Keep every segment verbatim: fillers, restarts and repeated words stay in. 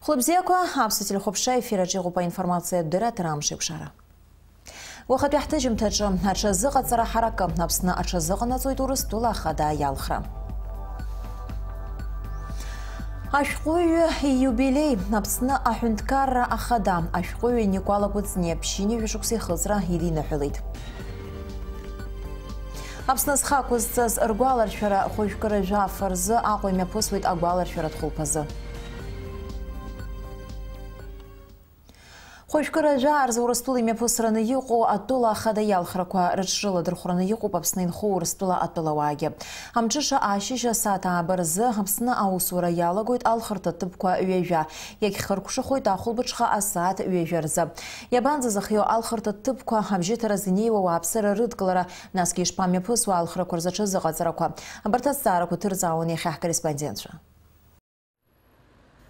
Хәылбзиақәа, аԥсуа телехәаԥшра ефир аҿы иҟоуп аинформациатә дырраҭара Амш еиқәшара. Уахатәи ҳҭыжьымҭаҿы аҽазыҟаҵара ҳаракы Аԥсны аҽазыҟанаҵоит Урыстәыла Ахада иалхра. Ашәҟәыҩҩы ииубилеи, Аԥсны аҳәынҭқарра ахада, ашәҟәыҩҩы Никәала Кәыҵниа ԥшьынҩажәа шықәса ихыҵра идиныҳәалеит. Аԥсны зхы ақәызҵаз ргәаларшәара хәажәкыра жәаф рзы Аҟәа имҩаԥысуеит агәаларшәаратә хәылԥазы. Хәажәкыра жәаа рзы Урыстәыла имҩаԥысраны иҟоу атәыла ахада иалхрақәа рыҽрыладырхәраны иҟоуп Аԥсны инхо Урыстәыла атәылауаагьы. Амҽыша ашьыжь асааҭ ааба рзы Аԥсны аусура иалагоит алхырҭа ҭыԥқәа ҩажәа. Иагьхыркәшахоит ахәылбыҽха асааҭ ҩажәа рзы. Иабанӡазыхиоу алхырҭа ҭыԥқәа, абжьыҭаразы инеиуа ауааԥсыра рыдкылара, насгьы ишԥамҩаԥысуа алхрақәа рзы аҽазыҟаҵарақәа? Абарҭ азҵаарақәа ҭырҵаауан иахьа ҳкорреспондентцәа.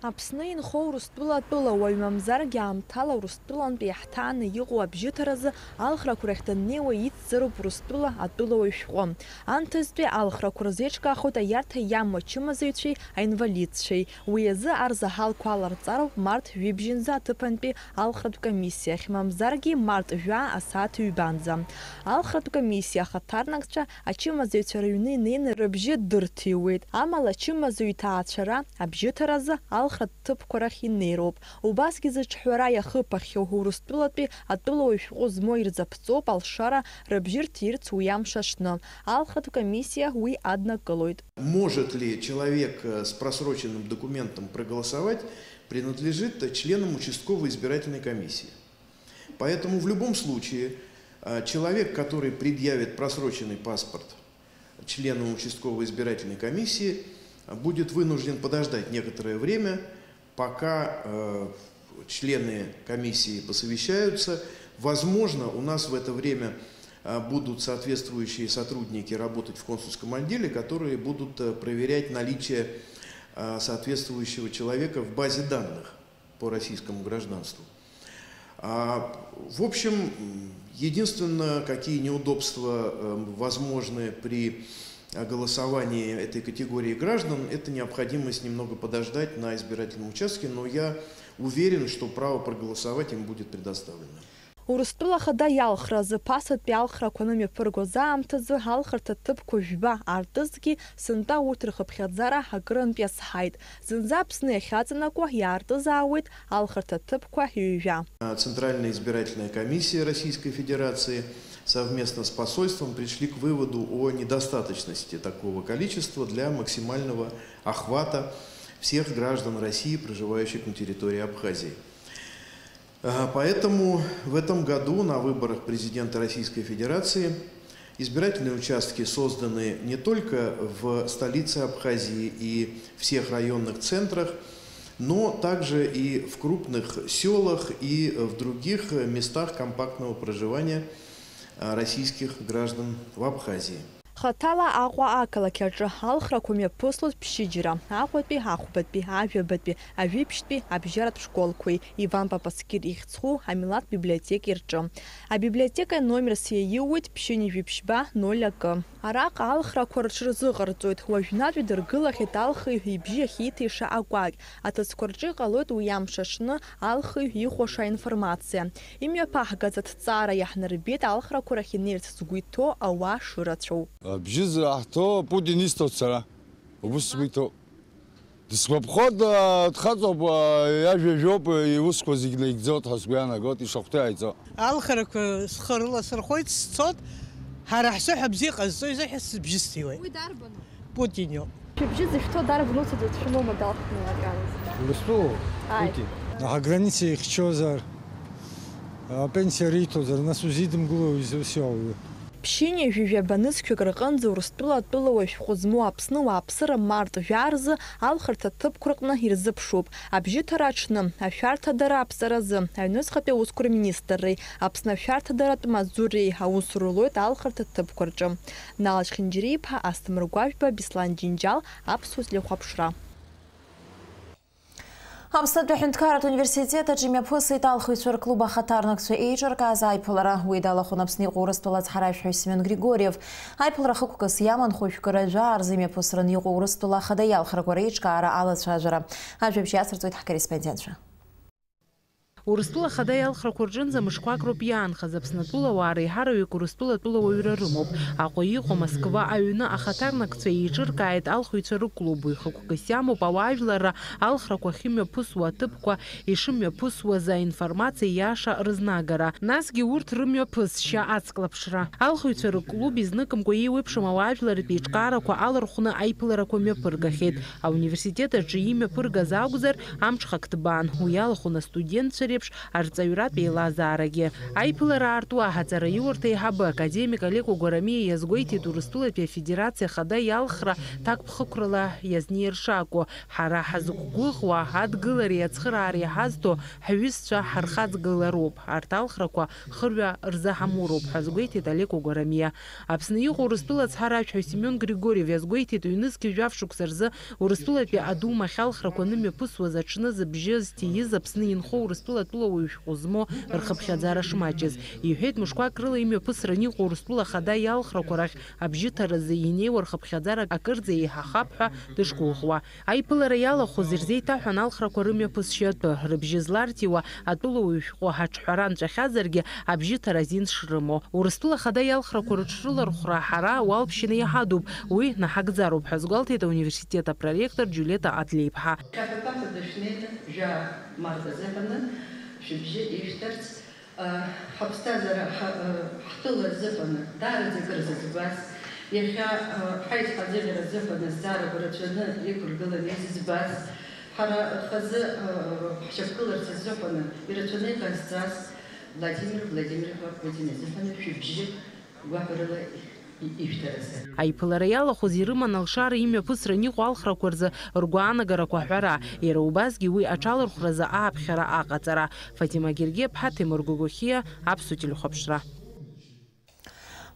Аԥсны инхо Урыстәыла атәылауаҩ, мамзаргьы аамҭала Урыстәылантәи иаҳҭааны иҟоу абжьыҭаразы алхрақәа рахь даннеиуа ицзароуп Урыстәыла атәылауаҩ шәҟәы. Анҭыҵтәи алхрақәа рзеиҿкаахоит аиарҭа иамоу ачымазаҩцәеи аинвалидцәеи. Уи азы арзаҳалқәа аларҵароуп март жәибжьынӡа аҭыԥантәи алхратә комиссиахь, мамзаргьы март жәаа асааҭ ҩбанӡа. Алхратә комиссиа ахаҭарнакцәа ачымазаҩцәа рыҩны инеины рыбжьы дырҭиуеит. Амала ачымазаҩ иҭаацәара абжьыҭаразы алхратә ҭыԥқәа рахь инеироуп. Убасгьы зыҿҳәара иахыԥахьоу Урыстәылатәи атәылауаҩ шәҟәы змоу ирзаԥҵоуп алшара рыбжьы рҭирц уи амш аҽны. Алхратә комиссиа уи аднакылоит. Может ли человек, э, с просроченным документом проголосовать, принадлежит членам участковой избирательной комиссии. Поэтому в любом случае, э, человек, который предъявит просроченный паспорт члену участковой избирательной комиссии, э, будет вынужден подождать некоторое время, пока, э, члены комиссии посовещаются. Возможно, у нас в это время, э, будут соответствующие сотрудники работать в консульском отделе, которые будут, э, проверять наличие, э, соответствующего человека в базе данных по российскому гражданству. А, в общем, м, единственное, какие неудобства, э, возможны при, э, голосовании этой категории граждан, это необходимость немного подождать на избирательном участке, но я уверен, что право проголосовать им будет предоставлено. Урыстәыла Ахада иалхра азы ԥасатәи алхрақәа анымҩаԥыргоз аамҭазы алхырҭа ҭыԥқәа жәба артызҭгьы, сынтәа урҭ рхыԥхьаӡара акырынтә иазҳаит. Зынӡа Аԥсны иахьаҵанакуа иаартызаауеит алхырҭа ҭыԥқәа ҩажәа. Центральная избирательная комиссия Российской Федерации совместно с посольством пришли к выводу о недостаточности такого количества для максимального охвата всех граждан России, проживающих на территории Абхазии. А, поэтому в этом году на выборах президента Российской Федерации избирательные участки созданы не только в столице Абхазии и всех районных центрах, но также и в крупных сёлах и в других местах компактного проживания, а, российских граждан в Абхазии. Хаҭала Аҟәа ақалақь аҿы алхрақәа мҩаԥыслоит ԥшьыџьара, Аҟәатәи, Ахәбатәи, Ажәабатәи, Ажәибжьтәи абжьаратә школқәеи Иван Папаскир ихьӡ зху амилаҭ библиотекеи рҿы. Абиблиотека номерс иаиуеит ԥшьынҩажәи ԥшьба ноль акы. Араҟа алхрақәа рҽырзыҟарҵоит, уажәнатә идыргылахьеит алхыҩ ибжьы ахьиҭиша акәакь, аҭыӡқәа рҿы иҟалоит уи амш аҽны алхыҩ ихәаша аинформациа. Имҩаԥаҳгаз аҭҵаара иаҳнарбеит алхрақәа рахь инеирц згәы иҭоу ауаа шырацәоу. Абжьы зраҳҭо Путин исҭоит сара. Убыс сгәы иҭоуп. Дысгәаԥхоит, а, дхаҵоуп, а, иажәа жәоуп, а, иусқәа зегь наигӡоит ҳәа сгәы иаанагоит, ишахәҭоу иааиҵо. Алхрақәа схы рыласырхәоит, сцоит, ҳара ҳзыҳәа бзиа ҟазҵо изыҳәа сыбжьысҭиуеит. Уи дарбану? Путин иоуп. Шәыбжьы зышәҭо дарбан усаӡәы дшәымоума далхны иаҿалаз? Урыстәылоуп? Ааи. Путин. Аграница ихьчозар, апенсиа риҭозар, нас узидымгыло изусеи ауаҩы? Ԥшьынҩажәи жәаба нызқьҩык рҟынӡа Урыстәыла атәылауаҩ шәҟәы змоу Аԥсны уааԥсыра март жәаа рзы алхырҭа ҭыԥқәа рҟны ирзыԥшуп. Абжьыҭара аҽны, ашәарҭадара аԥҵаразы, аҩныҵҟатәи аусқәа рминистрреи Аԥсны ашәарҭадаратә маҵзуреи аус рулоит алхырҭа ҭыԥқәа рҿы. Нала Чхинџьариа-иԥа, Асҭамыр Гәажәба, Беслан Џьынџьал, Аԥсуа телехәаԥшра. Аԥснытәи аҳәынҭқарратә университет аҿы имҩаԥысит алхыҩцәа рклуб ахаҭарнакцәа еиҿыркааз аиԥылара. Уи далахәын Аԥсны иҟоу Урыстәыла ацҳаражәҳәаҩ Семион Григорьев. Аиԥылара хықәкыс иаманхо жәкыра жәаа рзы имҩаԥысраны иҟоу Урыстәыла ахада иалхрақәа реиҿкаара алацәажәара. Ажәабжь иацырҵоит ҳкорреспондентцәа. Урыстәыла ахада иалхрақәа рҿынӡа мышқәак роуп иаанхаз. Аԥснытәылауаа реиҳараҩык Урыстәыла атәылауаҩра рымоуп. Аҟәа иҟоу Москва аҩны ахаҭарнакцәа еиҿыркааит алхыҩцәа рыклуб. Уи хықәкыс иамоуп ауаажәларра алхрақәа ахьымҩаԥысуа аҭыԥқәа ишымҩаԥысуаз аинформациа иаша рызнагара, насгьы урҭ рымҩаԥысшьа ацклаԥшра. Алхыҩцәа рыклуб изныкымкәа еиуеиԥшым ауаажәларратә еиҿкаарақәа алархәны аиԥыларақәа мҩаԥыргахьеит. Ауниверситет аҿы имҩаԥыргаз акәзар, амҽхак ҭбаан, уи алахәын астудентцәа реиԥш арҵаҩратә еилазаарагьы. Аиԥылара аартуа аҳаҵараиурҭа аиҳабы академик Олег Огорамиа иазгәеиҭеит, Урыстәылатәи Афедерациа Ахада иалхра ҭакԥхықәрала иазнеир шакәу. Ҳара ҳазықәгәыӷуа адгылареи ацхыраареи ҳазҭо ҳҩызцәа ҳархаҵгылароуп. Арҭ алхрақәа хырҩа рзы ҳамуроуп ҳәа азгәеиҭеит Олег Огорамиа. Аԥсны иҟоу Урыстәыла ацҳаражәҳәаҩ Семион Григорьев иазгәеиҭеит, ҩнызқьи жәаф шықәса рзы Урыстәылатәи адума ахьалхрақәа анымҩаԥысуаз аҽны зыбжьы зҭииз Аԥсны инхо Урыстәыла атәылауаҩ шәҟәы змоу рхыԥхьаӡара шмаҷыз. Иҳәеит, мышқәак рыла имҩаԥысран иҟоу Урыстәыла Ахада иалхрақәа рахь абжьыҭаразы инеиуа рхыԥхьаӡара акырӡа еиҳахап ҳәа дышгәыӷуа. Аиԥылара иалахәыз ирзеиҭаҳәан алхрақәа рымҩаԥысшьа атәы, рыбжьы зларҭиуа атәылауаҩ шәҟәы аҿҳәара нҵәахьазаргьы, абжьыҭара азин шрымоу. Урыстәыла Ахада иалхрақәа рыҽрылархәра ҳара уалԥшьа инаиҳадуп, уи наҳагӡароуп ҳәа азгәалҭеит ауниверситет апроректор Џьулиета Адлеиԥҳа. Шәаҳәақәа ҳәа дышәнеины, жәаа март азыҳәаны шәыбжьы ишәҭарц, ҳаԥсҭазаара ҳа-, ҳтәыла азыҳәаны даараӡа акыр зыӡбаз, иахьа ҳаизҳазыӷьара азыҳәаны азҵаарақәа рацәаны иқәыргыланы изыӡбаз, ҳара хазы ҳшьақәгыларц азыҳәаны ирацәаны иҟазҵаз Владимир Владимир-иԥа Путин изыҳәаны шәыбжьы гәаҳәарыла ишәҭаразы. Аиԥылара иалахәыз ирыман алшара имҩаԥысран иҟоу алхрақәа рзы ргәаанагарақәа аҳәара, иара убасгьы уи аҽалархәразы ааԥхьара аҟаҵара. Фатима Гергиаԥҳа, Ҭемыр Гогохиа, Аԥсуа телехәаԥшра.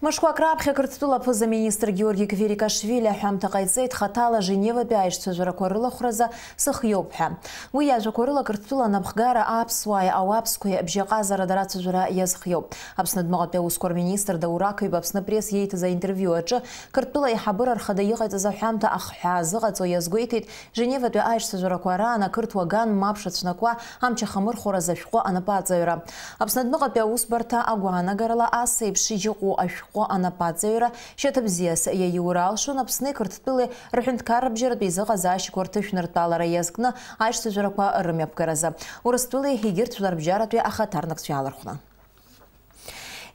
Мышқәак раԥхьа Қырҭтәыла аԥыза-министр Георги Кверикашвили аҳәамҭа ҟаиҵеит, хаҭала Женеватәи аишьцәажәарақәа рылахәразы сыхиоуп ҳәа. Уи иажәақәа рыла, Қырҭтәыла анапхгара аԥсуааи ауаԥсқәеи абжьаҟазарада рацәажәара иазхиоуп. Аԥсны адәныҟатәи аусқәа рминистр Даур Ақаҩба Аԥсны-пресс иеиҭаз аиинтервиу аҿы Қырҭтәыла аиҳабыра рхада иҟаиҵаз аҳәамҭа ахҳәаа зыҟаҵо иазгәеиҭеит, Женеватәи аишьцәажәарақәа раан ақырҭуа ган мап шацәнакуа амч ахамырхәаразы ашәҟәы анапаҵаҩра. Аԥсны адәныҟатәи аусбарҭа агәаанагарала ас еиԥш иҟоу ашәҟәы анапаҵаҩра шьаҭа бзиас иаиура алшон Аԥсни Қырҭтәылеи рҳәынҭқаррабжьаратәи еизыҟазаашьақәа рҭышәныртәалара иазкны аишьцәажәарақәа рымҩаԥгаразы. Урыстәылеи егьырҭ жәларбжьаратәи ахаҭарнакцәа иаалырхәны.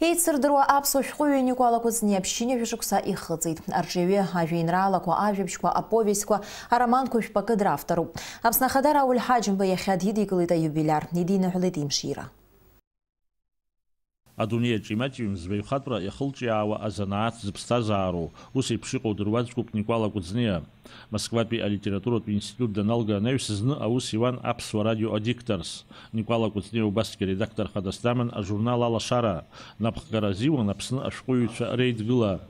Еицырдыруа аԥсуа шәҟәыҩҩы Никәала Кәыҵниа ԥшьынҩажәа шықәса ихыҵит. Арҿиаҩы ажәеинраалақәа, ажәабжьқәа, аповестьқәа, ароманқәа жәпакы дравторуп. Аԥсны Ахада Рауль Ҳаџьымба иахьа дидикылеит аиубилиар, идиныҳәалеит имшира. Адунеи аҿы имаҷҩым збаҩхатәра иахылҿиаауа азанааҭ зыԥсҭазаароу, ус еиԥш иҟоу дыруаӡәкуп Никәала Кәыҵниа. Москватәи алитературатә институт даналга анаҩс зны аус иуан Аԥсуа радио адикторс. Никәала Кәыҵниа убасгьы аредактор хадас даман ажурнал Алашара. Напхгара азиуан Аԥсны ашәҟәыҩҩцәа реидгыла.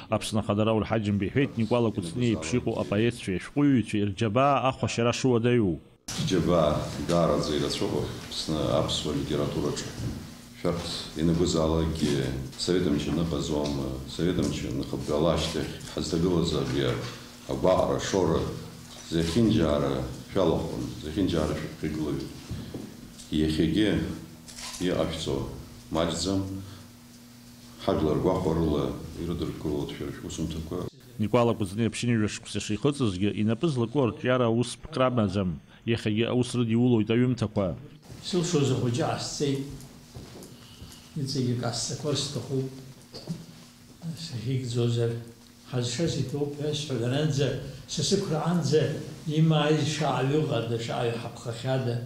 Аԥсны Ахада Рауль Ҳаџьымба иҳәеит, Никәала Кәыҵниа еиԥш иҟоу апоетцәеи ашәҟәыҩҩцәеи рџьабаа ахәашьара шуадаҩу. Џьабаа даараӡа ирацәоуп Аԥсны аԥсуа литератураҿы. Шәарҭ ианакәызаалакгьы Совет мчы ныҟаӡом, Совет мчы ныҟабгала ашьҭахь ҳазҭагылаз абри агәаҟра, ашоура зехьынџьаара шәалахәын, зехьынџьаара шәыԥхьагылоит. Иахьагьы иҟашәҵо маҷӡам, ҳажәлар гәахәарыла ирыдыркылоит шәара шәусумҭақәа. Никәала Кәыҵниа ԥшьынҩажәа шықәса шихыҵызгьы, инапы злаку арҿиара аус ԥкра амаӡам. Иахьагьы аус рыдиулоит аҩымҭақәа. Сылшоз ахәыҷы ҟасҵеит, иҵегьы касҵақәар сҭахуп, сахьигӡозар, ҳазшаз иҭоуп ҳәа сҳәадаранӡа, са сықәраанӡа имааиз шаҟаҩы ыҟада, шаҟаҩы ҳаԥхахьада,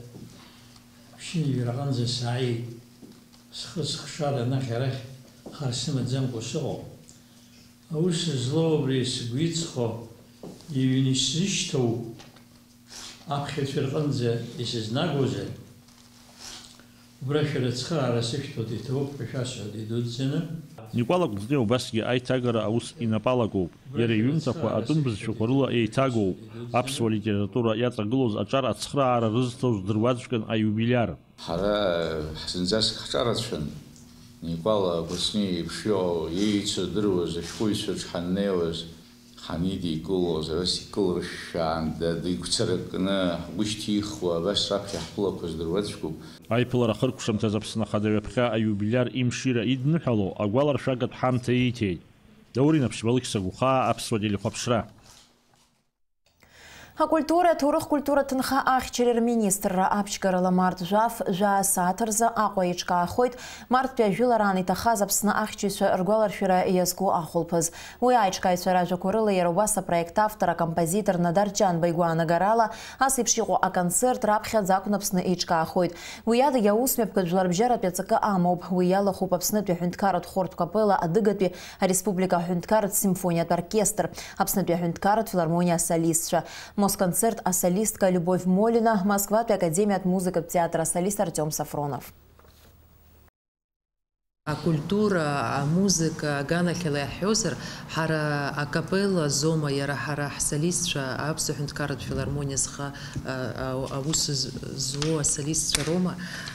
ԥшьынҩажәа раҟынӡа сааит, схы-сыхшара анахь-арахь хар сымаӡамкәа сыҟоуп. Аус злоу убри сгәы иҵхо, иҩны исзышьҭоу аԥхьаҩцәа рҟынӡа исызнагозар, Убра шәара ацхыраара сышәҭоит, иҭабуп ҳәа шәасҳәоит идуӡӡаны. Никәала Кәыҵниа убасгьы аиҭагара аус инапалагоуп. Иара иҩымҭақәа атәым бызшәақәа рыла еиҭагоуп. Аԥсуа литература иаҵагылоз аҿар ацхыраара рызҭо здыруаҵәҟьан аиубилиар. Ҳара зынӡаск ҳҿарацәан, Никәала Кәыҵниа иеиԥш иҟоу, иеицырдыруаз ашәҟәыҩҩцәа рҿы ҳаннеиуаз, ҳанидикылоз, абас икылыршәшәаан, да-, дигәцаракны ҳгәы шьҭихуа, абас раԥхьа ҳԥылақәа здыруаҵәҟьоуп. Аиԥылара ахыркәшамҭаз Аԥсны Ахада ҩаԥхьа аиубилиар имшира идныҳәало агәаларшәагатә ҳамҭа ииҭеит. Даур Инаԥшьба, Алықьса Гәхаа, Аԥсуа телехәаԥшра. Акультура, аҭоурых-культура ҭынха ахьчареи рминистрра аԥшьгарала март жәаф жәаа сааҭ рзы Аҟәа еиҿкаахоит марттәи ажәылараан иҭахаз Аԥсны ахьчаҩцәа ргәаларшәара иазку ахәылԥаз. Уи аиҿкааҩцәа ражәақәа рыла иара убас апроект автор, акомпозитор Надар Ҷанба игәаанагарала, ас еиԥш иҟоу аконцерт раԥхьаӡа акәны Аԥсны еиҿкаахоит. Уи адагьы аусмҩаԥгатә жәларбжьаратәи аҵакы амоуп. Уи иалахәуп Аԥснытәи аҳәынҭқарратә хортә капелла Адыгатәи ареспублика аҳәынҭқарратә симфониатә оркестр, Аԥснытәи аҳәынҭқарратә филармониа асолистцәа, Москонцерт асолистка Любовь Молина, Москватәи академиатә музыкатә театр асолист Артиом Софронов. Акультура, амузыка аганахьала иаҳҳәозар, ҳара акапелла азоума, иара ҳара ҳсолистцәа, Аԥсуа ҳәынҭқарратә филармониа зхы, а, а, аус з-, зуоу асолистцәа роума,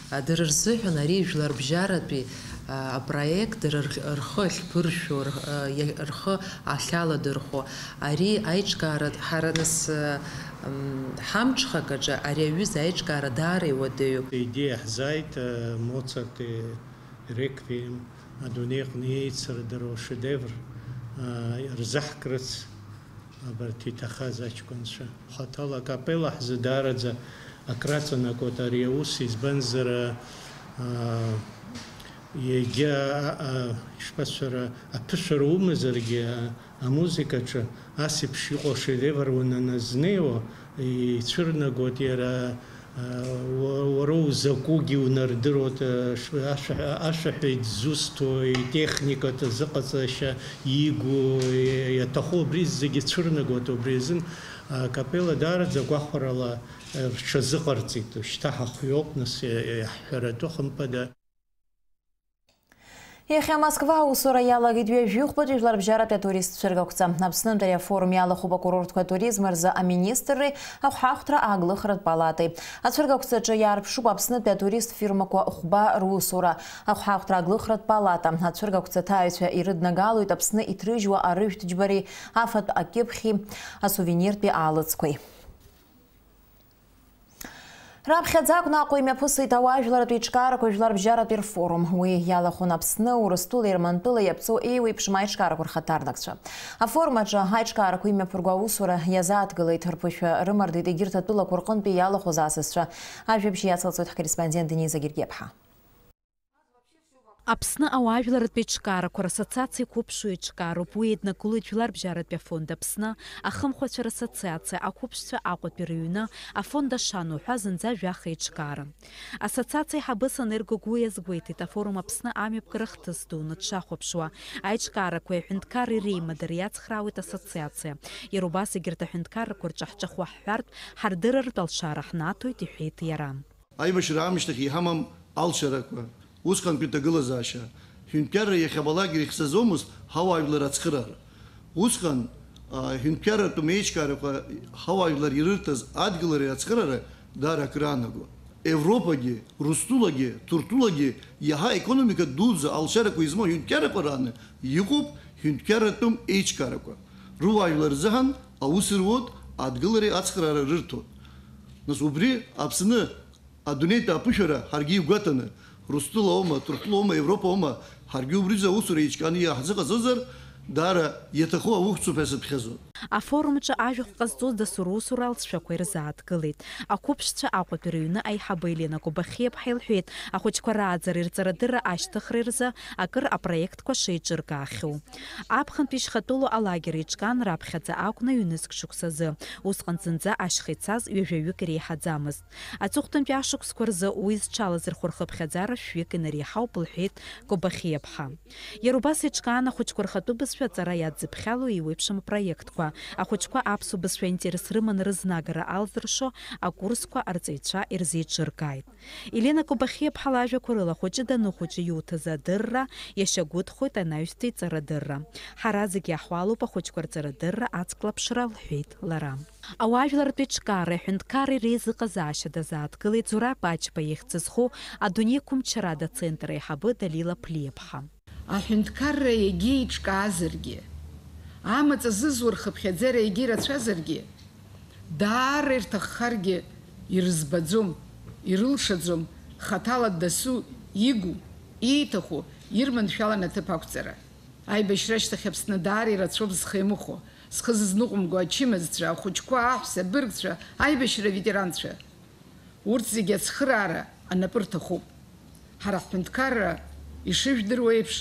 а, дара рзыҳәан ари жәларбжьаратәи, а, апроект, дара рх-, рхы ахьԥыршәо, р-, а, иа-, рхы ахьаладырхәо, ари аиҿкаара ҳара нас, а, м, ҳамҽхак аҿы ари аҩыза аиҿкаара даара иуадаҩуп. Идеиа ҳзааит, а, Моцарти Реквием, адунеи аҟны еицырдыруа шедевр, аа, рзаҳкрац абарҭ иҭахаз аҷкәынцәа. Хаҭала акапелла ҳзы даараӡа акраҵанакуеит ари аус, избанзар, аа, егьа, а, а, ишԥасҳәара, аԥышәара умазаргьы, а, Амузыкаҿы ас еиԥш иҟоу ашедевр уананазнеиуа, ицәырнагоит иара, а, уа-, уара узакәугьы унардыруеит, а, ш-, ашәа-, ашәаҳәаҩ дзусҭоу, итехникатә азыҟаҵашьа, игу, и-, иаҭаху убри зегьы цәырнагоит, убри азын акапелла даараӡа гәахәарала, а, рҽазыҟарҵеит, шьҭа ҳахҩоуп, нас, иа-, иаҳҳәаратәы, хымԥада. Иахьа Москва аусура иалагеит ҩажәихәбатәи жәларбжьаратәи атуристцәа ргақәҵа. Аԥснынтәи ари афорум иалахәуп акурортқәа атуризм рзы аминистрреи ахәҳахәҭра ааглыхратә палатеи. Ацәыргақәҵаҿы иаарԥшуп Аԥснытәи атурист фирмақәа хәба русура. Ахәҳахәҭра ааглыхратә палата ацәыргақәҵа аҭааҩцәа ирыднагалоит Аԥсны иҭрыжьуа арыжәтә џьбареи афатә акьыԥхьи асувениртәи аалыҵқәеи. Раԥхьаӡа акәны Аҟәа имҩаԥысит ауаажәларратә еиҿкаарақәа жәларбжьаратәи рфорум. Уи иалахәын Аԥсны, Урыстәылеи Ермантәылеи иаԥҵоу еиуеиԥшым аиҿкаарақәа рхаҭарнакцәа. Афорум аҿы аиҿкаарақәа имҩаԥырго аусура иазааҭгылеит, рԥышәа рымардеит егьырҭ атәылақәа рҟынтәи иалахәыз асасцәа. Ажәабжь иацылҵоит ҳкорреспондент Дениза Гергиаԥҳа. Аԥсны ауаажәларратә еиҿкаарақәа рассоциациа иқәыԥшу еиҿкаароуп. Уи еиднакылоит Жәларбжьаратәи афонд Аԥсны, ахымхәацәа рассоциациа, ақәыԥшцәа Аҟәатәи рыҩны, афонд Ашану ҳәа зынӡа жәаха еиҿкаара. Ассоциациа аиҳабы Санер Гогәуа иазгәеиҭеит, афорум Аԥсны амҩаԥгара хҭыс дуны дшахәаԥшуа. Аиҿкаарақәеи аҳәынҭқарреи реимадара иацхраауеит ассоциациа. Иара убас егьырҭ аҳәынҭқаррақәа рҿы ҳҿахәы ҳҳәартә, ҳардырратә алшара ҳнаҭоит, иҳәеит иара. Аибашьра аамышьҭахь иҳамам алшарақәа, усҟантәи аҭагылазаашьа, ҳәынҭқарра иахьабалак ирыхьӡаӡомызт ҳауаажәлар ацхыраара. Усҟан, а, ҳәынҭқарратәым еиҿкаарақәа ҳауаажәлар ирырҭаз адгылареи ацхыраареи даара акыр аанаго. Европагьы, Урыстәылагьы, Ҭырқәтәылагьы иаҳа аекономика дуӡӡа алшарақәа измоу ҳәынҭқаррақәа рааны иҟоуп ҳәынҭқарратәым еиҿкаарақәа. Руаажәлар рзыҳәан аус руеит адгылареи ацхыраара рырҭоит. Нас убри Аԥсны Адунеитә аԥышәара ҳаргьы игәаҭаны, Урыстәыла аума, Ҭырқәтәыла аума, Европа аума, ҳаргьы убриазы аусура еиҿкааны иааҳзыҟаҵозар, даара иаҭаху аухьӡуп ҳәа сыԥхьаӡоит. Афорумҿы ажәахә ҟазҵоз дасу русура алҵшәақәа ирзааҭгылеит. Ақәыԥшцәа Аҟәатәи рыҩны аиҳабы Елена Кобахьиаԥҳа илҳәеит, ахәыҷқәа рааӡареи рҵарадырра ашьҭыхреи рзы акыр апроектқәа шеиҿыркаахьоу. Аԥхынтәи шьхатәылоу алагер еиҿкаан раԥхьаӡа акәны ҩнызқь шықәсазы, усҟан зынӡа ашьха ицаз ҩажәаҩык иреиҳаӡамызт. Аҵыхәтәантәи ашықәсқәа рзы уи зҽалазырхәо рхыԥхьаӡара шәҩык инареиҳауп, лҳәеит Кобахьиаԥҳа. Иара убас еиҿкаан ахәыҷқәа рхатәы бызшәа аҵара иадзыԥхьало еиуеиԥшым апроектқәа, Ахәыҷқәа аԥсуа бызшәа аинтерес рыманы рызнагара алзыршо акурсқәа арҵаҩцәа ирзеиҿыркааит. Елена Кобахьиаԥҳа лажәақәа рыла ахәыҷы даныхәыҷы иуҭаз адырра иашьагәыҭхоит анаҩстәи ҵарадырра. Ҳара зегьы иаҳуалуп ахәыҷқәа рҵарадырра ацклаԥшра, лҳәеит лара. Ауаажәларратә еиҿкаареи аҳәынҭқарреи реизыҟазаашьа дазааҭгылеит Зураб Ачба ихьӡ зху адунеи қәымчарада ацентр аиҳабы Далила Ԥлиаԥҳа. Аҳәынҭқарра егьа еиҿкаазаргьы, амаҵ азызуа рхыԥхьаӡара егьа ирацәазаргьы, даара ирҭаххаргьы ирызбаӡом, ирылшаӡом хаҭала дасу игу, ииҭаху ирманшәалан аҭыԥ ақәҵара. Аибашьра ашьҭахь Аԥсны даара ирацәоуп зхы иамыхәо, зхы зызныҟәымго ачымазцәа, ахәыҷқәа, аҳәса, абыргцәа, аибашьра аветеранцәа. Урҭ зегьы ацхыраара анапы рҭахуп. Ҳара ҳҳәынҭқарра, ишыжәдыруа еиԥш,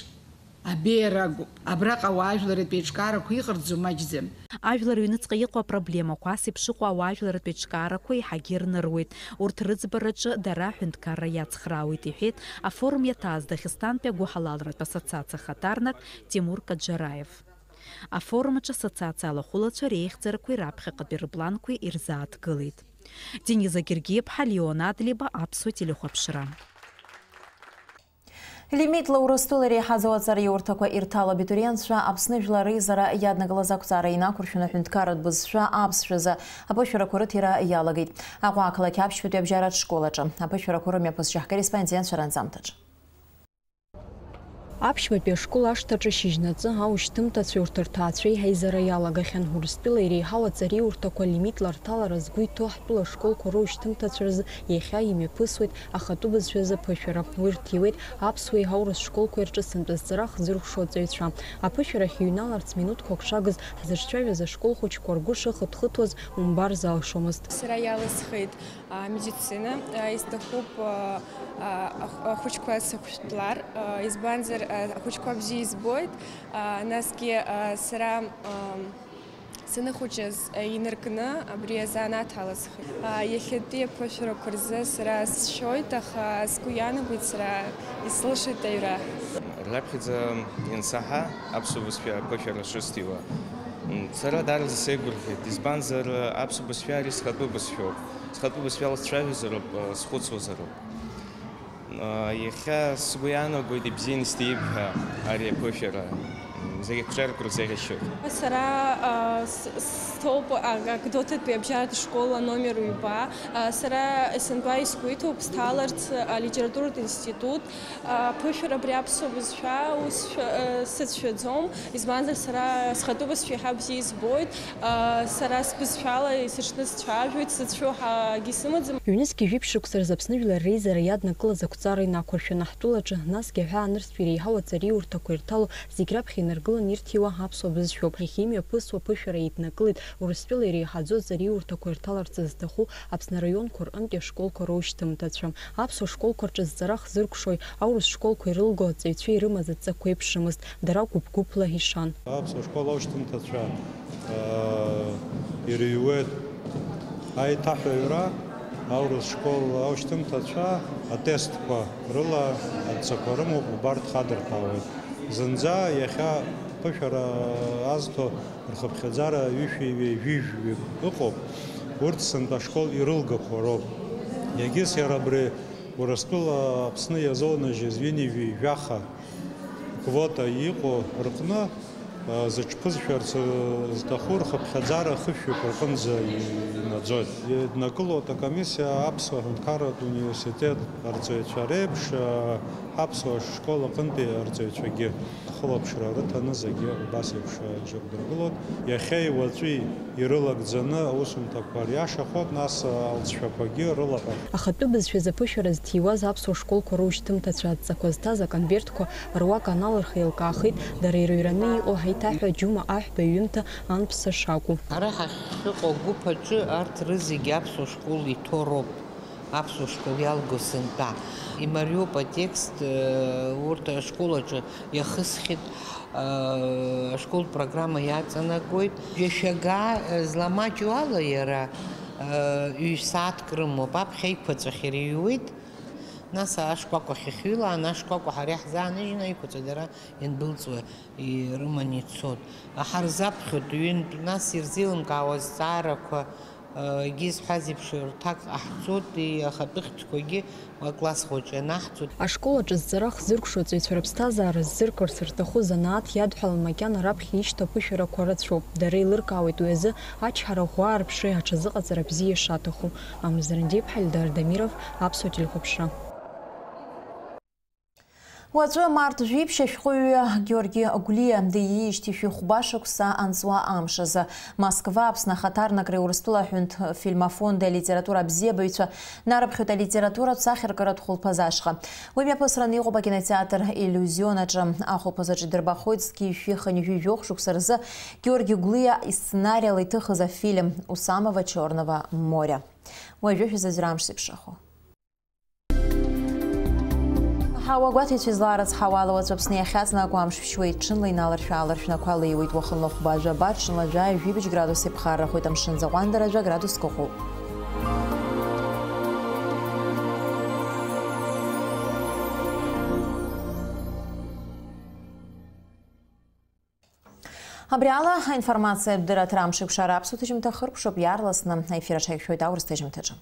абеиара агуп. Абраҟа ауаажәларратә еиҿкаарақәа иҟарҵо маҷӡам. Ажәлар рыҩныҵҟа иҟоу апроблемақәа, ас еиԥш ыҟоу ауаажәларратә еиҿкаарақәа еиҳагьы ирныруеит. Урҭ рыӡбараҿы дара аҳәынҭқарра иацхраауеит, иҳәеит афорум иаҭааз Дагестантәи агәыҳалалратә ассоциациа ахаҭарнак Тимур Каџьараев. Афорум аҿы ассоциациа алахәылацәа реихьӡарақәеи раԥхьаҟатәи рыпланқәеи ирзааҭгылеит. Дениза Гергиаԥҳа, Леон Адлеиба, Аԥсуа телехәаԥшра. Лимитла Урыстәыла иреиҳаӡоу аҵараиурҭақәа ирҭало абитуриентцәа Аԥсны жәлар реизара иаднакылаз ақәҵара инақәыршәаны аҳәынҭқарратә бызшәа аԥсшәазы аԥышәарақәа рыҭира иалагеит Аҟәа ақалақь аԥшьбатәи абжьаратә школ аҿы. Аԥышәарақәа рымҩаԥысшьа ҳкорреспондентцәа ранҵамҭаҿ. Аԥшьбатәи ашкол ашҭаҿы шьыжьнаҵы аушьҭымҭацәеи урҭ рҭаацәеи ҳаизара иалагахьан. Урыстәыла иреиҳау аҵариурҭақәа лимитла рҭалара згәы иҭоу ҳтәыла ашколқәа роушьҭымҭацәа рзы иахьа имҩаԥысуеит ахатәы бызшәа азы аԥышәара. Уи рҭиуеит аԥсуеи аурыс школқәеи рҿы сынтәа зҵара хзыркәшо аҵаҩцәа. Аԥышәарахь иҩналарц минуҭқәак шагыз ҳзырцәажәаз ашкол хәыҷқәа ргәы шыхыҭхыҭуаз умбар залшомызт. Сара иалысхит, а, медицина, а, исҭахуп, а, а, ахә-, ахәыҷқәа сыхәшәтәлар, а, избанзар, а, ахәыҷқәа бзиа избоит, а, насгьы, а, сара, а, саныхәыҷыз, а, инаркны абри азанааҭ алысхит. А, иахьатәи аԥышәарақәа рзы сара сшәоит, аха сгәы иаанагоит сара исылшеит аҩра. Раԥхьаӡа иансаҳа аԥсуа бызшәа аԥышәара шысҭиуа, м, сара даараӡа сеигәырӷьеит, избанзар, аԥсуа бызшәа ари схатәы бызшәоуп. Схатәы бызшәала сцәажәозароуп, схәыцуазароуп. Иахьа сгәы иаанагоит, ибзианы исҭиит ҳәа ари аԥышәара. Зегь ақәҿиарақәа рзеиӷьасшьоит. Сара, а, с-, с-, стәоуп, а, Гәдоуҭатәи абжьаратә школ аномер ҩба. А, сара сынтәа исгәеиҭоуп сҭаларц алитературатә институт. Аԥышәара абри аԥсуа бызшәа ус шәа-, э, сыцәшәаӡом, избанзар, сара схатәы бызшәа иаҳа бзиа избоит, а, сара сбызшәала исыҽны сцәажәоит, сзыцәшәо ҳагьы сымаӡам. Ҩнызқьи жәиԥшь шықәса рзы Аԥсны Жәлар Реизара иаднакылаз ақәҵара инақәыршәаны ҳтәылаҿы, насгьы аҳәаа нырцәтәи иреиҳау аҵариурҭақәа ирҭало зегь раԥхьа инаргыланы ирҭиуа аԥсуа бызшәоуп. Иахьа имҩаԥысуа аԥышәара еиднакылеит Урыстәыла иреиҳаӡоу аҵариурҭақәа ирҭаларц зҭаху Аԥсны араионқәа рҟынтәи ашколқәа роушьҭымҭацәа. Аԥсуа школқәа рҿы зҵара хзыркәшои аурыс школқәа ирылго аҵаҩцәеи ирымаз адҵақәа еиԥшымызт, дара гәыԥ-гәыԥла ишан. Аԥсуа школ аушьҭымҭацәа, аа, ирыҩуеит аиҭаҳәаҩра, аурыс школ аушьҭымҭацәа атестқәа рыла адҵақәа рымоуп, убарҭ хадырҭәаауеит. Зынӡа иахьа аԥышәара азҭо рхыԥхьаӡара ҩышәи ҩажәи жәаҩык ыҟоуп, урҭ сынтәа ашкол ирылгақәо роуп. Егьыс иара абри Урыстәыла Аԥсны иазонажьыз ҩынҩажәи жәаха квота иҟоу рҟны, а, зыҽԥызшәарц, а, зҭаху рхыԥхьаӡара хышәҩык рҟынӡа и-, инаӡоит. Иднакылоит акомиссиа Аԥсуа ҳәынҭқарратә университет арҵаҩцәа реиԥш, а, ҳаԥсуа школ аҟынтәи арҵаҩцәагьы. Хылаԥшра рыҭаны зегьы убас еиԥш, а, иҿырдыргылоит. Иахьеи уаҵәи ирылагӡаны аусумҭақәа риашахоит, нас алҵшәақәагьы рылаҳәахьеит. Ахатәы бызшәа азы аԥышәара зҭиуаз аԥсуа школқәа роушьҭымҭацәа адҵақәа зҭаз аконвертқәа руак аналырх еилкаахеит, дара ирыҩраны иҟоу ҳаиҭаҳәа Џьума Аҳәба иҩымҭа анԥса шакәу. Ара ҳахьыҟоу агәыԥ аҿы арҭ рызегьы аԥсуа школ иҭоу роуп. Аԥсуа школ иалго сынтәа. Имариоуп атекст, э, урҭ ашкол аҿы иахысхьеит, э, ашколтә программа иаҵанакуеит. Жәашәага, э, зламаҷу ала иара, э, ҩ-сааҭк рымоуп, аԥхьа еиқәаҵәахьара иҩуеит. Нас ашкәакәа ахьыхҩылаан, ашкәакәа ҳара иаҳзааныжьны аиқәаҵәа дара иандәылҵуа ирыманы ицот. Ҳарзаԥхьоит, ҩынтә нас ирзеилымкаауа азҵаарақәа, егьи зҳәаз еиԥш, рҭак ҟаҳҵоит, ахатәы хьҭақәагьы акласс хәыҷы анаҳҵоит. Ашкол аҿы зҵара хзыркәшо аҵаҩцәа рыԥсҭазаара ззыркырц рҭаху занааҭ иадҳәалан макьана раԥхьа ишьҭоу аԥышәарақәа рацәоуп. Дара еилыркаауеит уи азы ачҳара ӷәӷәа арԥшреи аҽазыҟаҵара бзиа шаҭаху. Амзрандиԥҳа, Ильдар Дамиров, Аԥсуа телехәаԥшра. Уаҵәы, март жәиԥшь, ашәҟәыҩҩы Георги Гәлиа дииижьҭеи шәи хәба шықәса анҵуа амш азы, Москва, Аԥсны ахаҭарнакреи Урыстәыла аҳәынҭ фильмофонди алитература абзиабаҩцәа нарыԥхьоит алитературатә сахьаркыратә хәылԥаз ашҟа. Уи мҩаԥысраны иҟоуп акинотеатр Иллюзион аҿы. Ахәылԥаз аҿы идырбахоит зқьи жәшәи хынҩажәи жәохә шықәса рзы Георги Гәлиа исценариала иҭыхыз афильм Усамова, Чорного моря. Уажәы шәзаӡәра амш зеиԥшрахо. Ҳауа гәаҭеицәа излаарыцҳауа ала, уаҵәы Аԥсны иахьаҵнакуа амш ԥшьуеит, ҽынла иналаршә-ааларшәны ақәа леиуеит, уахынла хәба жәаба, ҽынла жәаҩа жәибжь градус иԥхаррахоит, амшын заҟәандара жәа градуск ыҟоуп. Абри ала аинформациатә дырраҭара амш еиқәшара аԥсуа ҭыжьымҭа хыркәшоуп, иаарласны аефир аҽаиршәоит аурыс ҭыжьымҭаҿы.